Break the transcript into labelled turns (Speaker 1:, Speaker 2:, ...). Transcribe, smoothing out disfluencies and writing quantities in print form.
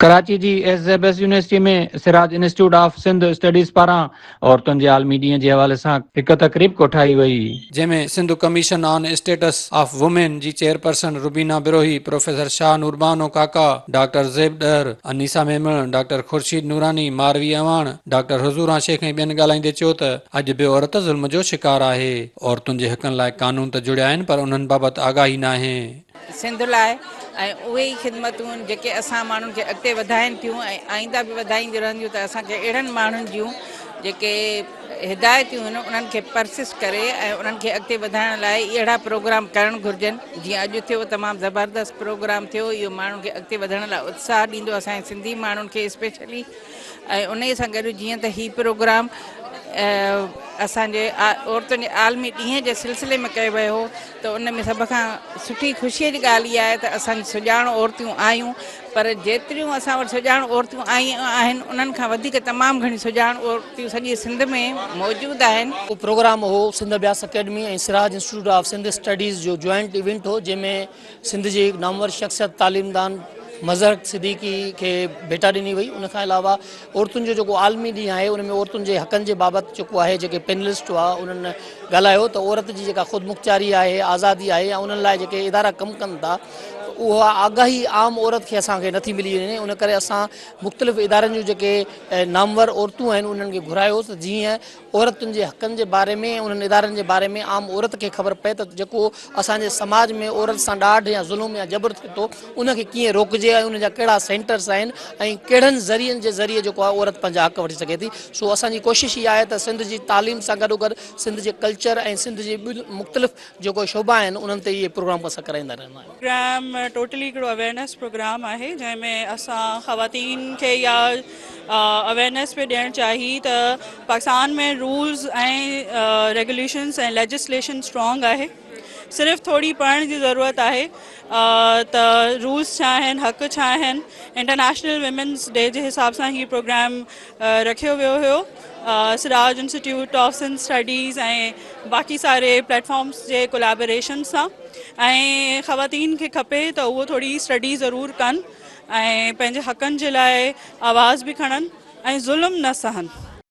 Speaker 1: ڪراچي جي S Z S university ۾ Siraj institute of Sindh studies پاران عورتن جي عالمي ڏينهن جي حوالي سان هڪ تقريب ڪوٺائي وئي، جنهن ۾ Sindh commission on status of women جي chairperson Rubina Brohi, professor Shah Noorbano Kaka, doctor Zeb Dahar, Anisa Memon, doctor Khurshid Noorani, Marvi Awan, doctor Hazoora Shaikh ۽ ٻين ڳالهائيندي چيو ته اڄ به عورت ظلم جو شڪار آهي، عورتن جي حقن لاء قانون ته جڙيا آهن پر انهن بابت آگاهي ناهي.
Speaker 2: سنڌ لاء ۽ اهي ئي خدمتون جيڪي اسان ماڻهن کي اڳتي وڌائين ٿيون ۽ آئنده به وڌائينديون رهنديون ته اسان کي اهڙن ماڻهن جون جيڪي هدايتون آهن انهن کي پرسسٽ ڪري ۽ انهن کي اڳتي وڌائڻ لاء اهڙا پروگرام ڪرڻ گهرجن جيئن اڄ ٿيو تمام زبردست پروگرام ٿيو اهو ماڻهن کي اڳتي وڌڻ لاء اتساهه ڏيندو اسان جي سنڌي ماڻهن کي اسپيشلي ۽ انهي سان گڏ جيئن ته هي پروگرام اسان جي عورتن جي عالمي ڏينهن جي سلسلي ۾ ڪيو ويو هو ته ان ۾ سڀ کان سٺي خوشي جي ڳالهه اها آهي ته اسان سڄاڻ عورتون آهيون پر جيتريون اسان وٽ سڄاڻ عورتون آيون آهن انهن کان وڌيڪ تمام گهڻيون سڄاڻ عورتون سڄي سنڌ ۾ موجود آهن.
Speaker 3: اهو پروگرام هو Sindh Abhyas academy ۽ Siraj institute of Sindh studies جو جوائنٽ ايونٽ هو جنهن ۾ سنڌ جي هڪ نامور شخصيت تعليمدان مظهر صديقي کي ڀيٽا ڏني وئي ان کان علاوه عورتن جو جيڪو عالمي ڏينهن آهي ان ۾ عورتن جي حقن جي بابت جيڪو آهي جيڪي پينلسٽ هئا انهن ڳالهايو ته عورت جي جيڪا خودمختياري آهي آزادي آهي ۽ انهن لاء جيڪي ادارا ڪم ڪن ٿا اها آگاهي عام عورت کي اسان کي نٿي ملي وڃي ان ڪري اسان مختلف ادارن جون جيڪي نامور عورتون آهن انهن کي گهرايو ته جيئن عورتن جي حقن جي باري ۾ ۽ انهن ادارن جي باري ۾ عام عورت کي خبر پئي ته جيڪو اسان جي سماج ۾ عورت سان ڏاڍ يا ظلم يا جبر ٿئي ٿو ان کي ڪيئن روڪجي ۽ ان جا ڪهڙا سينٽرس آهن ۽ ڪهڙن ذريعن جي ذريعي جيڪو آهي عورت پنهنجا حق وٺي سگهي ٿي سو اسان جي ڪوشش اها آهي ته سنڌ جي تعليم سان گڏوگڏ سنڌ جي ڪلچر ۽ سنڌ جي ٻين مختلف جيڪو شعبا آهن انهن تي اهي پروگرام اسان ڪرائيندا رهندا آهيون.
Speaker 4: پروگرام ٽوٽلي هڪڙو اويئرنيس پروگرام آهي جنهن ۾ اسان خواتين کي اها اويئرنيس پي ڏيڻ چاهي ته Pakistan ۾ rules ۽ regulations ۽ legislation strong آهي صرف ٿوري پڙهڻ جي ضرورت آهي ته رولز ڇا آهن حق ڇا آهن انٽرنيشنل ويمنز ڊي جي حساب سان هي پروگرام رکيو ويو هيو Siraj institute of Sindh studies ۽ باقي ساري پليٽفارمز جي ڪولابريشن سان ۽ خواتين کي کپي ته اهو ٿوري اسٽڊي ضرور ڪن ۽ پنهنجي حقن جي لاء آواز به کڻن ۽ ظلم نه سهن.